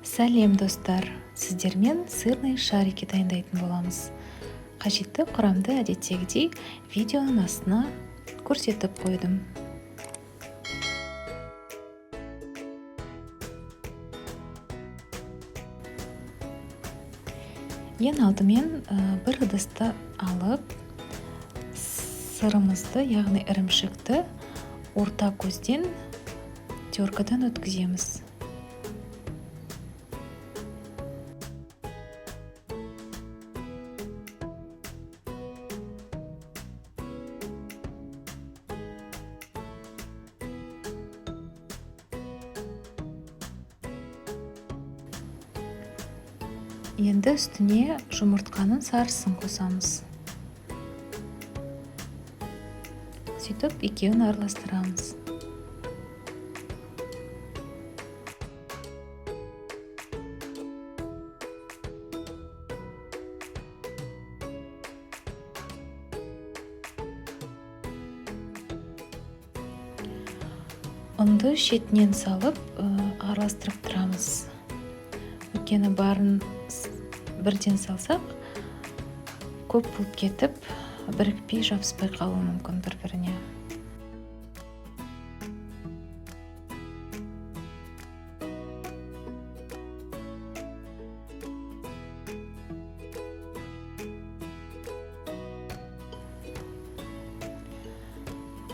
Сәлем, достар! Сіздермен сырный шарики дайындайтын боламыз. Қажетті құрамды әдеттегідей видеоның астына көрсетіп қойдым. Ең алдымен бір ыдысты алып, сырымызды, яғни ірімшікті орта көзден теркадан өткіземіз. Енді үстіне жұмыртқаның сарысын қосамыз. Сөйтіп, екеуін араластырамыз. Ұнды шетінен салып, араластырып тұрамыз, өйткені барын бірден салсақ, көп болып кетіп, бірікпей, жабыспай қалуы мүмкін бір біріне.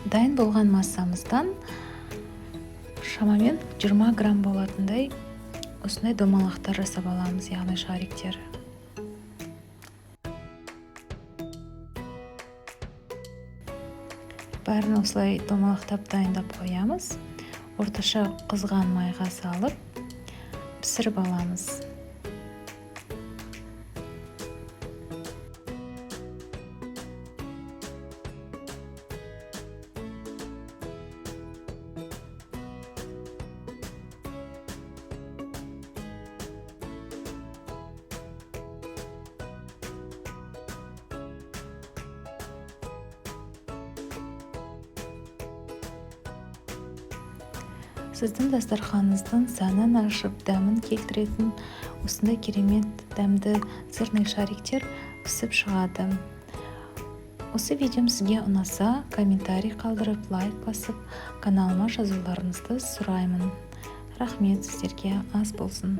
Дайын болған массамыздан шамамен 20 грамм болатындай осындай домалақтар жасап аламыз, яғни шариктер. Бәрін осылай домалақтап, дайындап қоямыз. Орташа қызған майға салып, пісіріп аламыз. Сіздің дастарханыңыздың сәнін ашып, дәмін келтіретін осындай керемет дәмді сырный шариктер пісіп шығады. Осы видеом сізге ұнаса, комментарий қалдырып, лайк басып, каналыма жазуларыңызды сұраймын. Рахмет сіздерге, ас болсын!